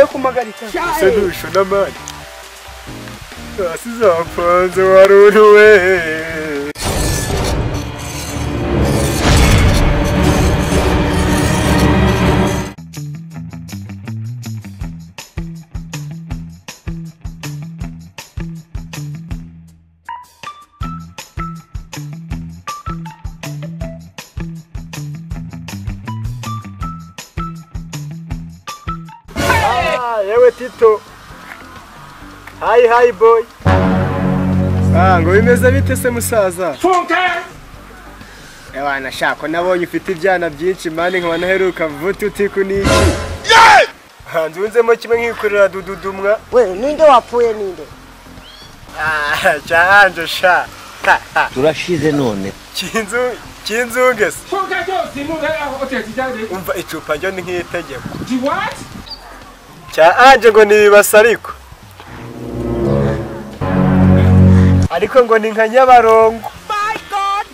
Bitewe kumagarika. Se ntushona mani. Hasi zapanze waruruwe. Yewe Tito. Hi hi boy. Ah, ngo bimeze bite se musaza? Funke. Ewa nashako nabonye ufite ibyana byinshi mani nkaba naheruka vuti utiku niki. Yeah! Hanzunzemo kimwe nkikorera dududumwa. We ninde wapfuye ninde? Ah, cyanje sha. Turashize none. Kinzu kinzunge se. Funke cyose mu oteti. Umva icupa ryo ni nkitegeko. What? Cya anje ngo nibasa ariko. Ariko ngo ni nka Nyabarongo. My God.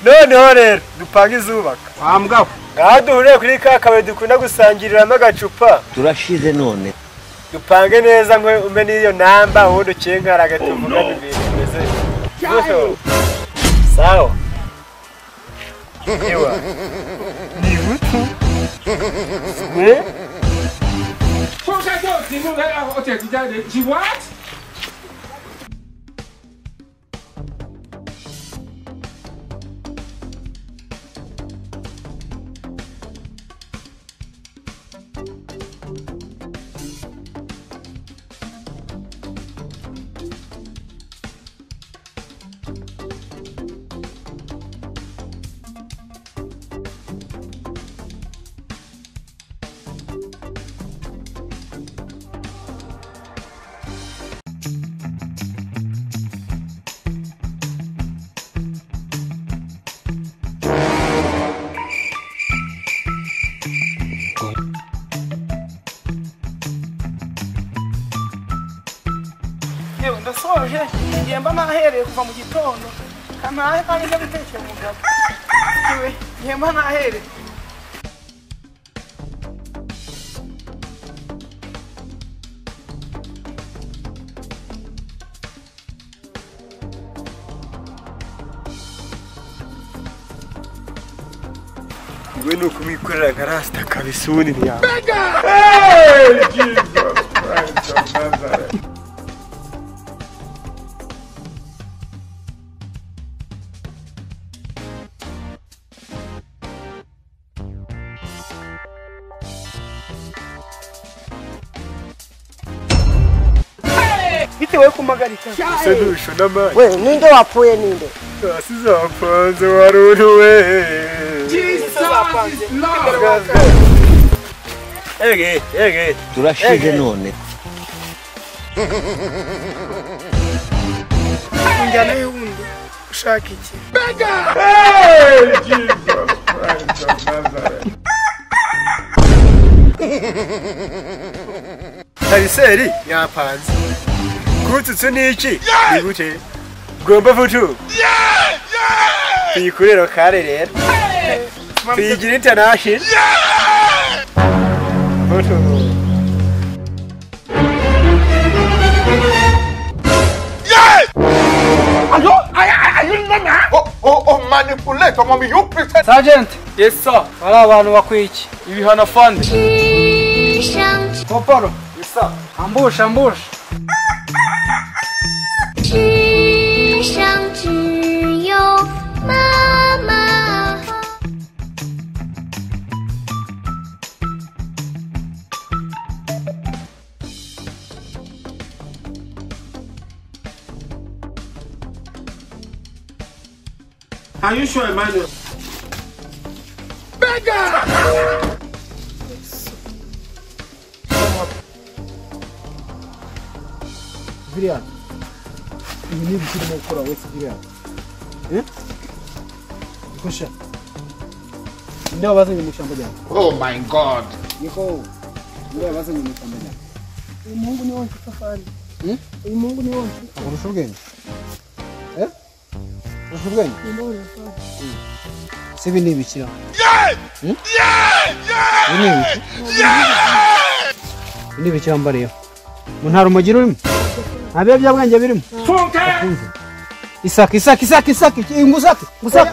Noneho rero dupange izubaka. Wambwa. Ngaho duhuriye kuri ka kabari dukunda gusangiriramo agacupa. Turashize none. Dupange neza ngo umbe n'iyo namba ubundi ukinkaraga tuvugane ibintu bimeze. Sawa. Ewa. Ni butu. Ne? Funke cyose mu oteti jáde. What? Yewe ndasoje ngiye mba nahereye kuva mu gitondo kanahe kandi ndabitekeye umugabo. Yewe ngiye mba nahereye. Iwe ni ukumwikorera nka rasta kabisa ubundi ntiyaba. Hey, Jesus Christ of Nazareth. Bitewe kumagarika. Se ntushona mani. We ninde wapfuye ninde? Hasi zapanze waruruwe. Jesus is Lord. Ege, ege. Turashize none. Njyana y'ubundi ushaka iki? Hey, Jesus Christ of Nazareth. Tariseri yapanze. Kututsu niki? Ni gute? Gomba vutu. Tuyikorera kare rero. Tuyigira international. Vutu. Oh, manipulate, mommy, you pretend. Sergeant. Yes, sir. Hari abantu bakwiye iki? Ibihano fund. Koporo. Yes, sir. Ambush, ambush. 世上只有妈妈好。 Are you sure, Emmanuel? Beggar! Biriya. Ibi ni ibiki urimo gukora wese biriya. Eh? Gosha. Ninde wabazanye mu ishyamba ryawe? Oh my God. Niko. Ninde wabazanye mu ishyamba ryawe? Uyu muhungu ni wo nshuti afande. Uyu muhungu ni wo nshuti. Urusha ubwenge? Eh? Urusha ubwenge? Sibi ni ibikira. Ibi ni ibiki? Ibi ni ibiki wambariyeho? Mu nta rumogi rurimo? Nta biyobyabwenge birimo? Isaka isaka isaka isaka ngusake ngusake.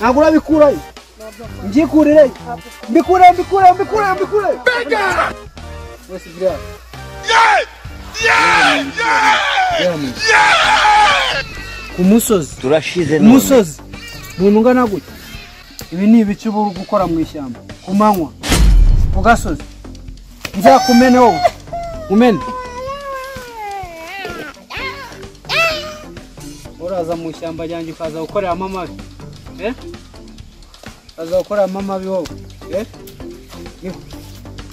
Ntabwo urabikurayo. Mbyikurireyo. Mbikureyo mbikureyo mbikureyo mbikureyo. Wese biriya. Ku musozi. Turashize none. Umusozi. Umuntu ungana gutya. Ibi ni ibiki uba uri gukora mu ishyamba ku manywa ku gasozi. Nzakumene wowe. Umene. Uraza mu ishyamba ryanjye ukaza gukoreramo amabi. Ukaza gukoreramo amabi wowe.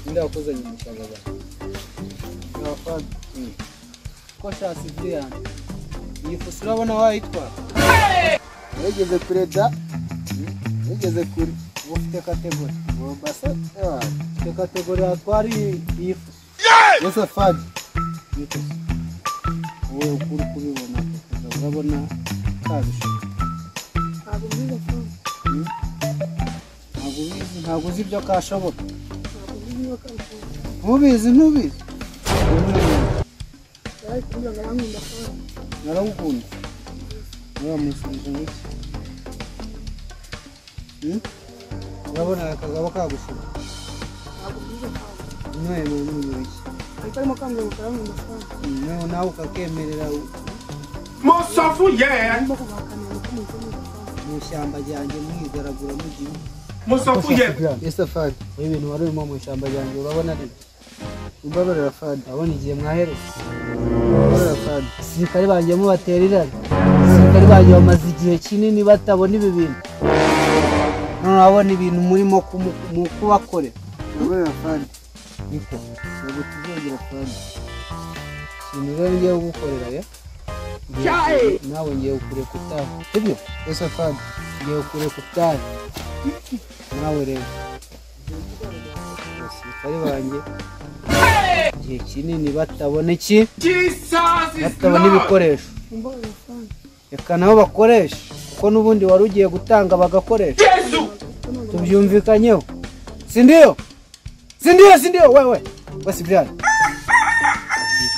Ninde wakuzanye mu ishyamba ryanjye? Ko shasi Brian. Iyi fuso urabona wayitwara? Wigeze kure da? Wigeze kure. Uba ufite kategori. Basa ufite kategori yatwara iyi fuso. Yose fadi. Wowe uko uri kubibona urabona kabishoboka. Ntabwo mbizi. Ntabwo ubizi, ntabwo uzi ibyo kashoboka. Ntabwo mbizi niba kabishoboka. Ntubizi, ntubizi. Naragukunda. Uramusubije ngo iki? Urabona aka kagabo kagushoboka? Ntabwo mbizi ntabwo. None ni iki? Ariko arimo kambwira ngo karankunda fani. Nawe ukakemerera. Mo sọ fún yẹ. Arimo kubahakanira ko mukunda fani. Mu ishyamba ryanjye mwigaragura mugiye. Mo sọ fún yẹ. Yose fadi. Ibintu wari urimo mu ishyamba ryanjye urabona ari Imbabarira fadi. Urabona igihe mwahereye. Imbabarira fadi. Abasirikare banjye mubatera irari. Abasirikare banjye bamaze igihe kinini batabona ibi bintu. None urabona ibintu murimo kubakorera. Imbabarira fadi. Niko. Ntabwo tuzongera fadi. Ikintu rero ngiye kugukorera ya? Nawe ngiye kukureka utahe. Sibyo? Yose fadi. Ngiye kukureka utahe. Nawe rero. Abasirikare banjye igihe kinini batabona iki? Batabona ibikoresho. Reka nabo bakoreshe kuko n'ubundi wari ugiye gutanga bagakoresha. Tubyumvikanyeho. Si ndio? Si ndio, si ndio wewe. Wese Brian.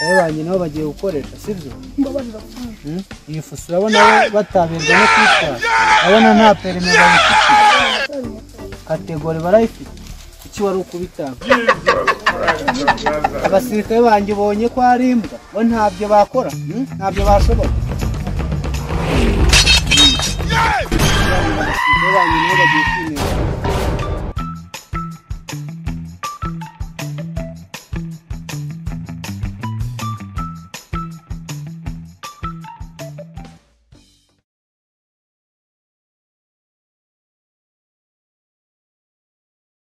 Abasirikare banjye nabo bagiye gukoresha, sibyo? Iyi fuso urabona bataberwa no kwitwara. Urabona nta perime bayifite. Kategori barayifite. Kuki wari ukubitanga? Abasirikare banjye ubonye ko ari imbwa, bo ntabyo bakora, ntabyo bashobora. Abasirikare banjye nabo bagiye kwimera.